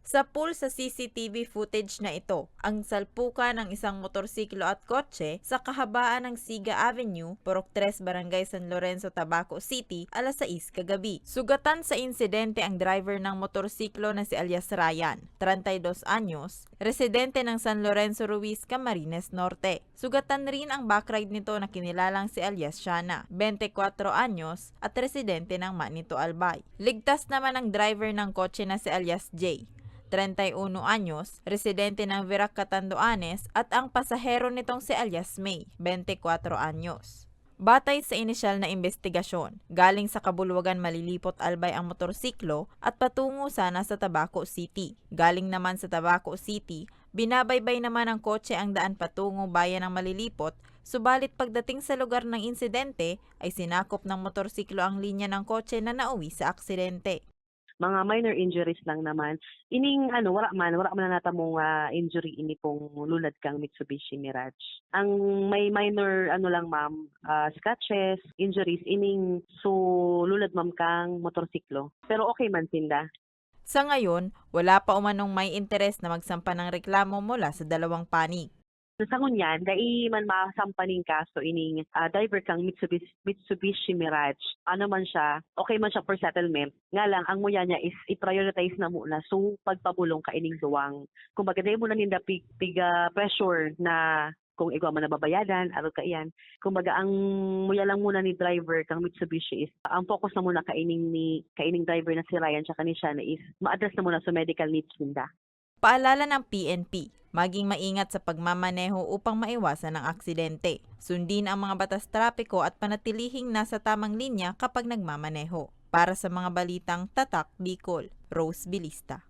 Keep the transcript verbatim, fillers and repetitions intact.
Sa pool sa C C T V footage na ito, ang salpukan ng isang motorsiklo at kotse sa kahabaan ng Siga Avenue, Purok tres, Barangay San Lorenzo, Tabaco City, alas sais kagabi. Sugatan sa insidente ang driver ng motorsiklo na si alias Ryan, treinta y dos anyos, residente ng San Lorenzo Ruiz, Camarines Norte. Sugatan rin ang backride nito na kinilalang si alias Shana, bente kwatro anyos, at residente ng Manito, Albay. Ligtas naman ang driver ng kotse na si alias Jay, treinta y uno anyos, residente ng Virac, Catanduanes, at ang pasahero nitong si alias May, bente kwatro anyos. Batay sa inisyal na imbestigasyon, galing sa Kabulwagan, Malilipot, Albay ang motorsiklo at patungo sana sa Tabaco City. Galing naman sa Tabaco City, binabaybay naman ng kotse ang daan patungo Bayan ng Malilipot, subalit pagdating sa lugar ng insidente ay sinakop ng motorsiklo ang linya ng kotse na nauwi sa aksidente. Mga minor injuries lang naman. Ining ano, wala man, wala man na natamong, ah, injury ini pong lulad kang Mitsubishi Mirage. Ang may minor ano lang, ma'am, ah, scratches, injuries, ining so lulad, ma'am, kang motorsiklo. Pero okay man sinda. Sa ngayon, wala pa umanong may interes na magsampa ng reklamo mula sa dalawang panig. Sa ngunyan, dai man masampa ning kaso ining, ah, driver kang Mitsubishi, Mitsubishi Mirage. Ano man siya, okay man siya for settlement. Nga lang, ang muya niya is i-prioritize na muna. So, pagpabulong ka ining duwang. Kumbaga, dai muna ninda pig, pig, ah, pressure na kung igwa man nababayadan, arog kaiyan. Kumbaga, ang muya lang muna ni driver kang Mitsubishi is, ang focus na muna kaining ni, kaining driver na si Ryan tsaka ni Shana is ma-address na muna sa medical needs ninda. Paalala ng P N P, maging maingat sa pagmamaneho upang maiwasan ang aksidente. Sundin ang mga batas trapiko at panatilihing nasa tamang linya kapag nagmamaneho. Para sa mga balitang Tatak Bicol, Rose Bilista.